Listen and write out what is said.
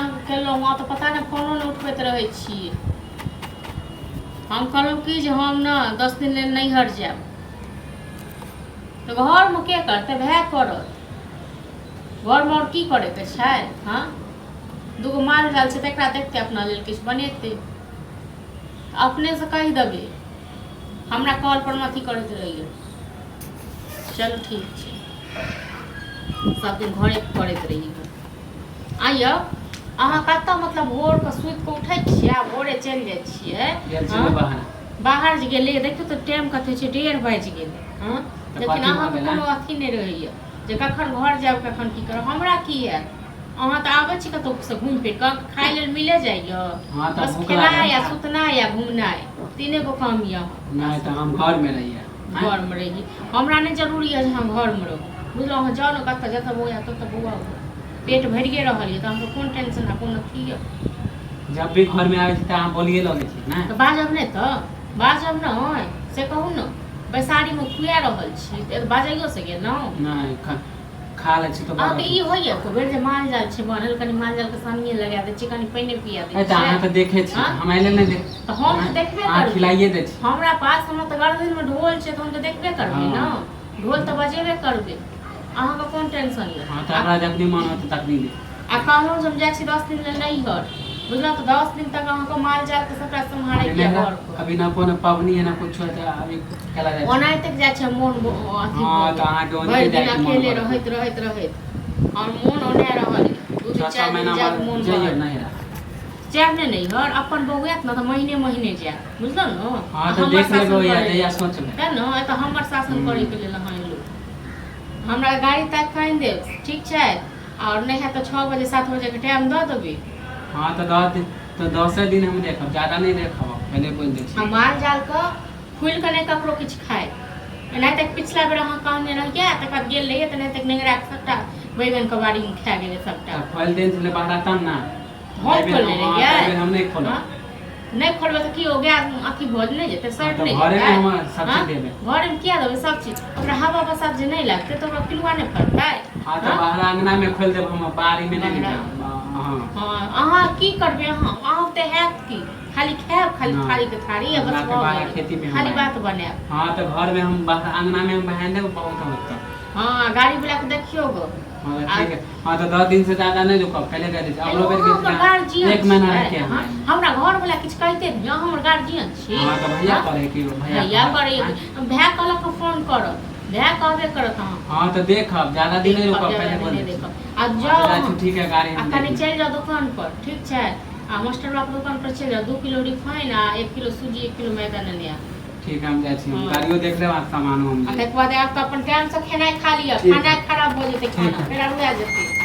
अहाँके केलहुँ, अहाँ तऽ पता नहि फोनो नहि उठबैत रहै छियै। हम कहलहुँ कि जे हम ने 10 दिन लेल नैहर जायब, तऽ घरमे के करतै? भाय करत घरमे, आओर की करैके छै? हँ, दूगो माल जाल छै, तकरा देखतै, अपना लेल किछु बनेतै। अपनेसँ कहि देबै, हमरा कॉल पर अथी करैत रहैए। चलू, ठीक छै। सब दिन घरे करैत रहिए। आइयो अहाँ कतऽ, मतलब भोरके सुति कऽ उठै छियै आ भोरे चलि जाइ छियै? गेल हँ? छलियै बाहर। बाहर जे गेलियै, देखियौ तऽ टाइम कते छै, 1:30 बाजि गेलै। हँ, तऽ लेकिन कथी भऽ अहाँके गेलै? कोनो अथी नहि रहैए जे कखन घर जायब, कखन की करब। हमरा की हैत? अहाँ तऽ आबै छी कतहु घुमि फिर कऽ, खाय लेल मिले जाइए। हँ, तऽ बस भूख खेनाइ लागल। आ सुतनाइ आ घुमनाइ, तीने गो काम यऽ। नहि, तऽ हम घरमे रहियै। घरमे रही, हमरा नहि जरूरी यऽ जे अहाँ घरमे रहू, बुझलहुँ? अहाँ जाउ ने कतऽ, जतऽ बौआ ततऽ बौआ। पेट भरिए रहल यऽ तऽ अहाँके कोन टेंशन आ कोन अथी यऽ? जब भी घरमे आबै छी तऽ अहाँ बोलिए लगै छी ने। तऽ बाजब नहि तऽ बाजब नहि, से कहू ने। बैसारीमे खुआ रहल छी तऽ बाजैयो से गेलहुँ? नहि, खा लै छी तऽ बड़। अहाँके ई होइए एको बेर जे माल जाल छै बनल, कनि माल जालके सानिए लगा दै छी, कनि पानि पिया दै तऽ अहाँ छियै? तऽ देखै छी। हँ? हम एहि लेल नहि देख तऽ हम तऽ देखबे अहाँ करबै। खिलाइए दै छी। हमरा पास, हमरा तऽ गर्दनमे ढोल छै, तऽ हम तऽ देखबे करबै ने। ढोल तऽ बजेबे करबै, अहाँके कोन टेंशन यऽ? हँ, तऽ हमरा जखनी मन होतै तखनी दे। आ कहलहुँ जे हम जाइ छी 10 दिन लेल नैहर, बुझलहुँ? तऽ 10 दिन तक अहाँके माल जालके सबटा सम्हारैके यऽ घरके। अभी ना कोनो पबनी है, ना कुछो है, तऽ अभी केला जाइ छी? ओनाहिते जाइ छै मोन अथी हँ, भऽ तऽ गेल। अहाँके ओनाहिते भरि दिन जाइके मन अकेले करत। रहैत रहैत रहैत आओर मोन ओना रहल यऽ। दू दिन छओ छओ चारि दिन महीना जायत बाद मोन जइयौ बहल। नैहरा। जायब ने नैहर, अपन बौआयत ने तऽ महीने महीने जायब, बुझलहुँ ने? हँ, आ तऽ हमर देख लेबै शासन ओहिया करै जहिया सोचबै। तेँ ने एतऽ हमर शासन करैके लेल अहाँ एलहुँ। हमरा गाड़ी ताकि कऽ आनि देब, ठीक छै? आओर नहि हैत तऽ 6 बजे 7 बजेके टाइम दऽ देबै। हँ, तऽ 10 दिन तऽ 10 दिन हम देखब, ज्यादा नहि देखब, पहिले बोलि दै आ छी। माल जालके खुलि कऽ नहि ककरो किछु खाय। एनाहिते पिछला बेर अहाँ कहने रहियै, तकर बाद गेल रहियै तऽ एनाहिते नेंगरा कऽ सभटा बैगनके बाड़ीमे खा गेलै सभटा। तऽ खोलि देने छलै बाहरा तब ने। हम एहि बेर खोलने हँ, रहियै? तऽ एहि बेर हम नहि खोलब। हँ? नहि खोलबै तऽ की ओ गाय अथी भऽ नहि जेतै, हँ, सड़ि तऽ नहि घरेमे जेतै? हम सब हँ? चीज देबै। घरेमे किया देबै सब चीज? ओकरा हवा बसात जे नहि लागतै तऽ ओकरा पिलुआ नहि फड़तै? हँ, तऽ हँ? बाहर अङ्गनामे खोलि देब, हम बाड़ीमे नहि बाहरा। जायब। हँ। हँ, अहाँ की करबै? अहाँ अहाँ तऽ हैत की खाली खायब, खाली नहि। थारीके थारी आ बस अङ्गनाके भऽ बाहर गेलै। खेतीमे हम खाली बान्हि बात बनायब। हँ, तऽ घरमे हम बाहर अङ्गनामे हम बान्हि देब, बहुत होत। हँ, गाड़ी वला के देखियौ गो। हँ, तऽ ठीक है। हँ, तऽ 10 दिन से ज्यादा नहि रुकब, पहिले कह दै छी। अगलो बेर अहाँ गेल हमर गार्जियन एक महीना छियै। रह के हम हँ? आएब। हमरा घर वाला किछु कहिते नहि, अहाँ हमर गार्जियन छी। हँ, तऽ भैया हँ? करे कि भैया भैया कहत, करे। आँय? भाय कहलक फोन करत, भाय कहबे करत अहाँ। हँ, तऽ देखब, ज्यादा दिन नहि देखब, रुकब, ज्यादा पहिले दिन बोल नहि दै छी। देखब। आ हँ, जाउ तऽ जाइ अहाँ छी, ठीक है, गाड़ी आ हम कनि देख लेब। चलि जाउ दोकान पर, ठीक छै? आ मास्टर बाबा के दोकान पर चलि जाउ, 2 किलो रिफाइन आ 1 किलो सूजी, 1 किलो मैदा नेने आयब। ठीक है, हम जाइ छी। हँ। गाड़ियो देख लेब आ सामानो हम आ ले तकर बाद आयब तऽ अपन टाइमसँ खेनाइ खा लिअ। ठीक खाना है। खराब भऽ जेतै ठीक खाना है। फेर अरुआ जेतै।